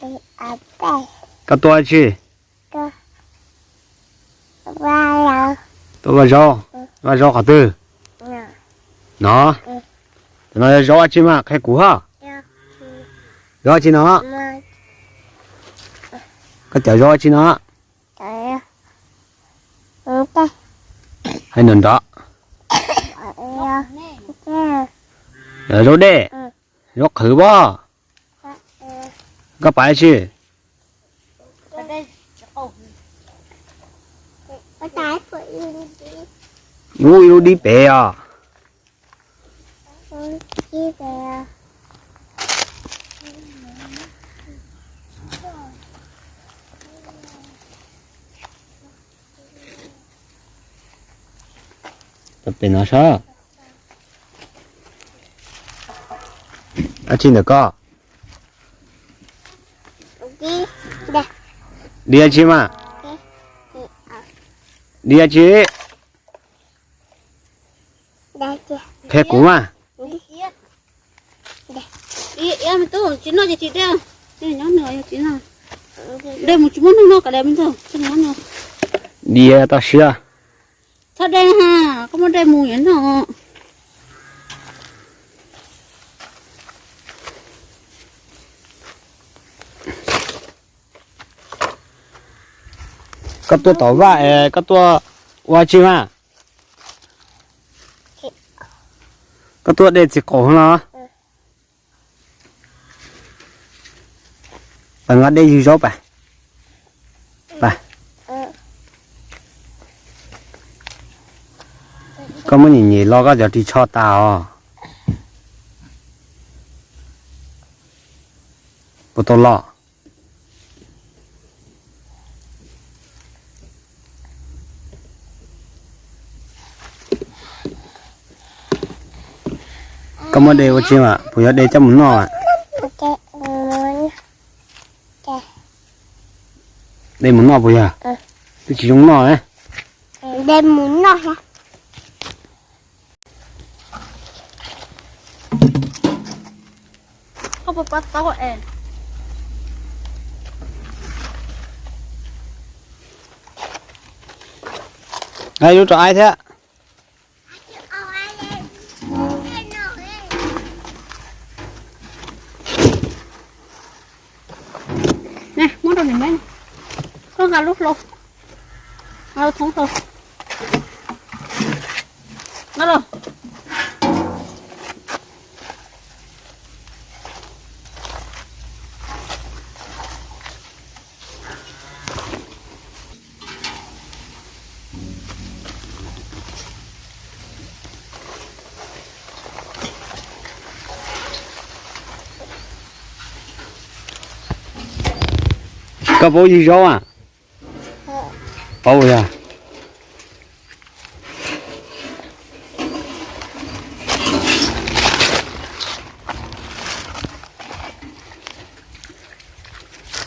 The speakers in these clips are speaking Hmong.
Koj tua tsi? Tua vaj zaub. Vaj zaub qhov twg? No. Tam no yog zaub dab tsi mas qhia kuv hab. Zaub dab tsi no? Koj cov zaub dab tsi no? Hais nrov nrov. Zaub dej, zaub qhwv pob. Koj pais tsi? Ub, ib lub dib pem os. Pem no sab. Dab tsi ntawm koj? Dib dab tsi mas? Dib dab tsi? Qhia kuv mas. Dej mus tsis muab neeg noj, kav liam me ntxawg. Dib toj siab. Txhob dej ha, koj muab dej mus yuav noj. Koj tuaj tom vaj es koj tuaj ua tsi mas? Koj tuaj de txiv qaum los? Pab nqa dej ywg zaub pab. Koj muab nyem nyem los koj cov ris tsho tas os. Puas tau los? Koj muab de ua tsi mas? Puas yog de coj mus noj? De mus noj puas yog? Twb tsis zoo noj. Lub rau aib thiab. Muab rau niam me, koj nqa lub hlau, nqa lub thoob hlau, nqa los. Koj paub ywg zaub a? Paub yog.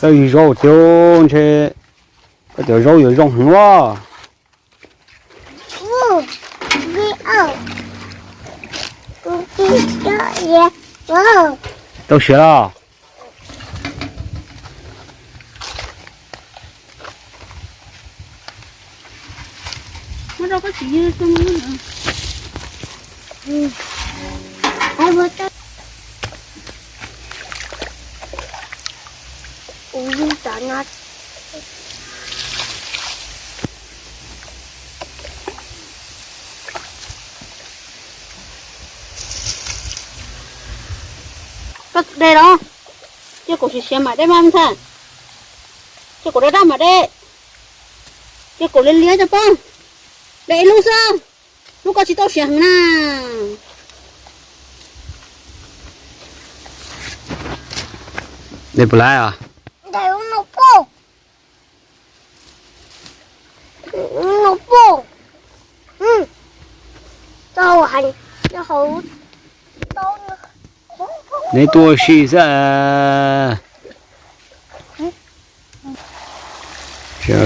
Txawj ywg zaub tiag ntshe koj cov zaub yuav zoo heev as. Tau siav los? Koj de los, cia kuv siav siav mam de mas ntxhais. Cia kuv daj daj mam de. Cia kuv liab liab coj pab. De ib lub xwb, lub koj tsis tau siav heev na. De puas laiv os? Neb tuaj ua si xwb.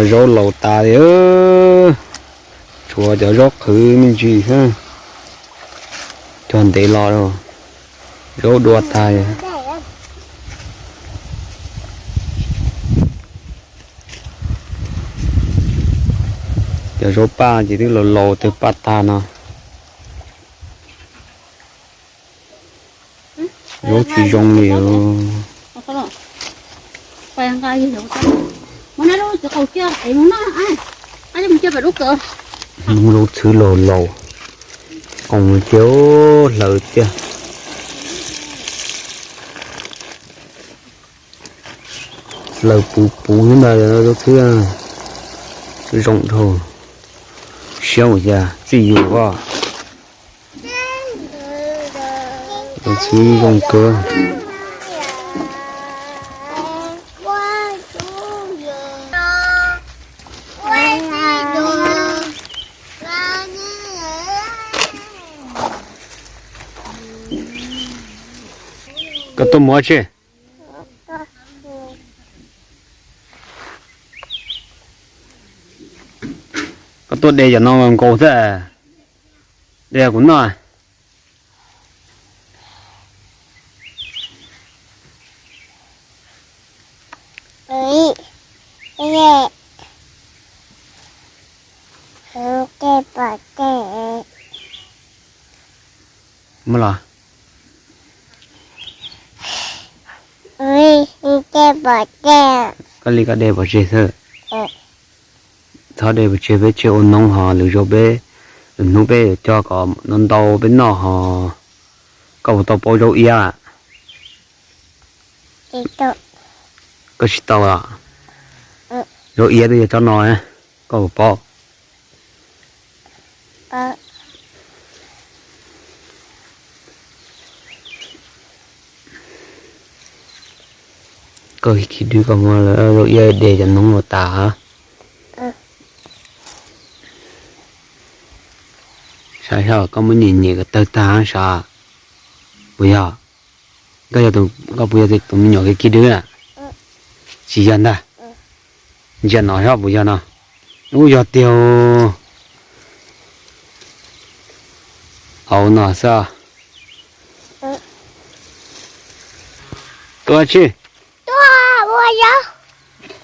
Zaub laus tas li, tshuav cov zaub qhwv me ntsis xwb. Cog ntev los zaub dua tas. Cov zaub paj ces twb laus laus twb paj tag no. Zaub tsis zoo li. Hmoob zaub txhwb laus laus, qoos tiag, hlaws tiag. Hlaws puv puv thiab ntag, zaub txhwb zoo dhau. Siab ua cas txij yus os. Zaub txhwb zoo kawg. Koj tuaj mus ua tsi? Koj tuaj de cov no nkaus xwb, de kuv noj. Muaj los? Koj li koj de pov tseg xwb. Txhob de pov tseg, peb tseg ua noob ho lwm zaus peb, lwm hnub peb yuav cog kom ntau ntau peb noj ho. Koj puas tau paub zaub iab? Koj tsis tau los? Zaub iab twb yog tsob no, koj puas paub? Koj khib dwb koj muab zaub iab de cov noob ua tas. Saib saib koj muab nyem nyem kom tawg tag sav. Puas yog? Koj yog, koj puas yog tus me nyuam khib dwb na? Tsis yog ntag. Ntsia no saib puas yog no. Ub, yog tiag. Hauv no xwb. Tuaj tsi?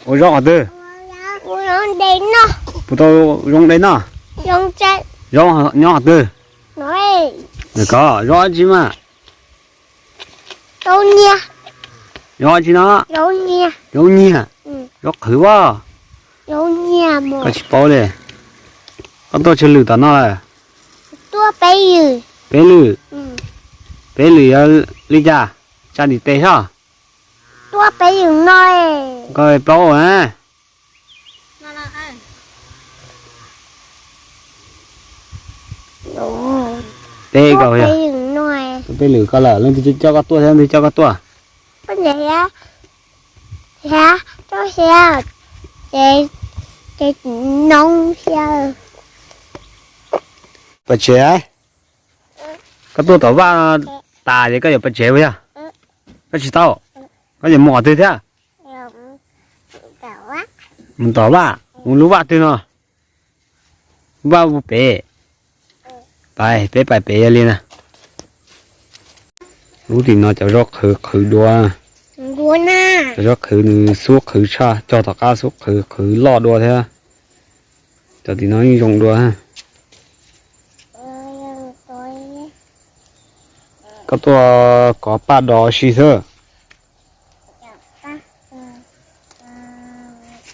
Ua zaub qhov twg? Puas tau zoo de noj? Zaub nyob qhov twg? Koj zaub dab tsi mas? Zaub dab tsi no? Zaub nyiag. Zaub qhwv as? Koj tsis paub li. Koj tuaj tsawg lwm tom no lawm? Peb lwm. Peb lwm yog li cas? Tsa ntiv tes soj. Koj plaub na. Peb, peb lwm koj lawm, leej twg coj koj tuaj thiab leej twg coj koj tuaj? Pov tsev, koj tuaj tom vaj tas ces koj yuav pov tsev puas yog? Koj tsis tau, koj yuav mus qhov twg thiab? Mus tom vaj, mus lub vaj twg no? Vaj ub pem. Pais, peb pais pem yog li na. Lub tim no cov zaub qhwv qhwv dua. Cov zaub qhwv nws xub qhwv tshaj, cog tom qab xub qhwv qhwv loj dua thiab. Cov tim no yeej zoo dua. Koj tuaj kov paj do si xwb.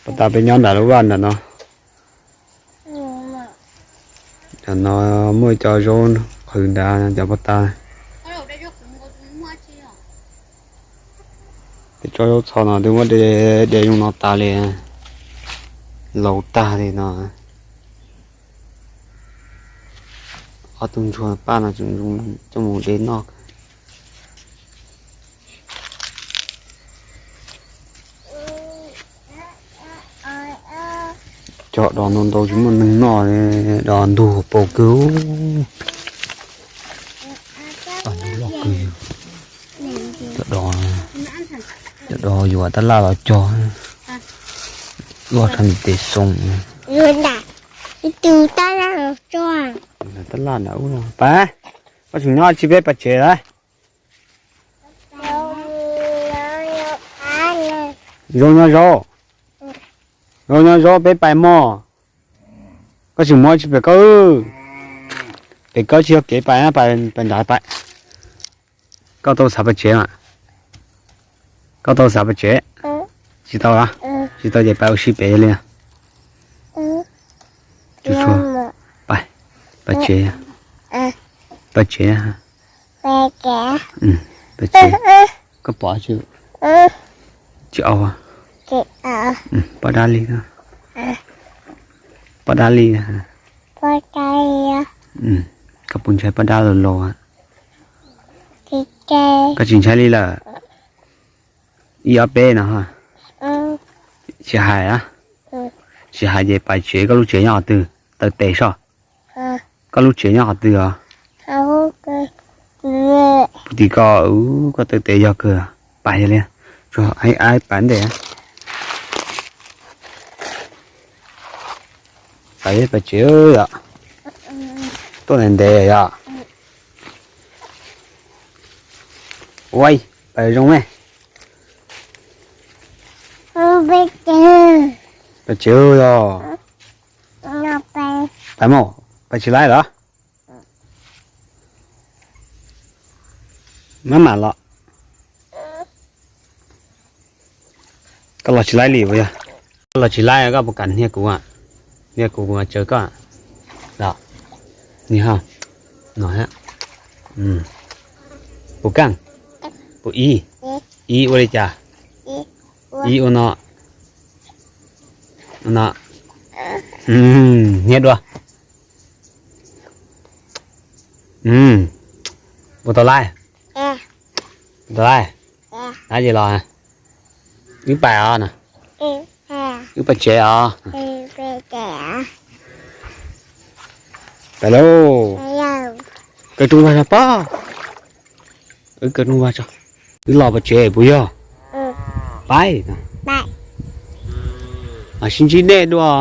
Pas tas peb nyob nram lub vaj nram no. Nram no muaj cov zaub qhwv nrad cov pas tas. Peb tsob zaub txho no twb muab de, de zoo no tas li, laus tag li no. Ob tug ntsuag paj no tseem zoo coj mus de noj. Cog do ntau ntau tsis muaj neeg noj, do ntug paus kawg. Cov do, cov do yuav tab laj los cog, luaj rau ntiv tes xoo. Tab laj nram ub no. Pab, koj tseem nyob tsis peb pais tsev lawm? Zoo nyob zaub, zoo nyob zaub peb pais mog. Koj tsis muab tsis pem koj, pem koj tsis yog kev pais, pais nrad pais. Koj tau xav pais tsev mas, koj tau xav pais tsev. Tsis tau los? Tsis tau ces pais ua si pem li. Pais, pais tsev, pais tsev, pais tsev. Koj pom tsis? Tsis au. Poj dab li, poj dab li. Koj puas ntshai poj dab los los? Koj tsis ntshai li lawm. Ib ob peb no. Tsis hais, tsis hais ces pais tsev. Koj lub tsev nyob qhov twg? Taw tes soj. Koj lub tsev nyob qhov twg os? Tim ko, koj taw tes yog kawg. Pais li, tsuas pais ntev. Pais pais tsev yom. Tuaj ntev ntev yom. Ua, pais zoo me. Pais tsev yom. Pais mas, pais tsis laib los? Maj mam los. Koj los tsis laib li puas yog? Koj los tsis laib koj puas kam hnia kuv? Hnia kuv, kuv tsaws koj. Los, ni ho, no, puas kam? Puas ib, ib ua li cas? Ib ua no, no. Hnia dua. Puas tau laib? Tau laib. Laib ces los. Wb pais os no. Wb pais tsev os. Pais lauj. Kaw rooj vag tso pob. Wb kaw rooj vag tso. Wb los pais tsev puas yog? Pais. Sib ntsib dej dua.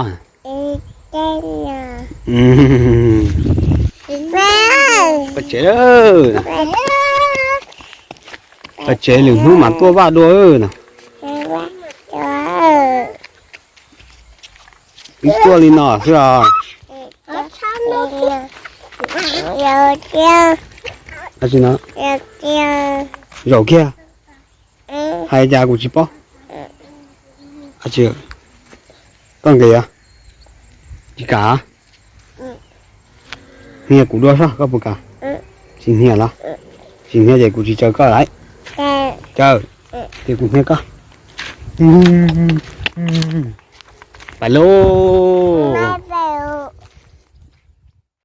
Pais tsev, pais tsev, lwm hnub mas tuaj vaj dua no. Wb tuaj li no xwb os. Zaum kiag, hais cas kuv tsis paub. Koj nqis, tsis kam? Hnia kuv dua soj, koj puas kam? Tsis hnia los? Tsis hnia ces kuv tsis tsaws koj lawm. Tsaws, ces kuv hnia koj. Pais lauj.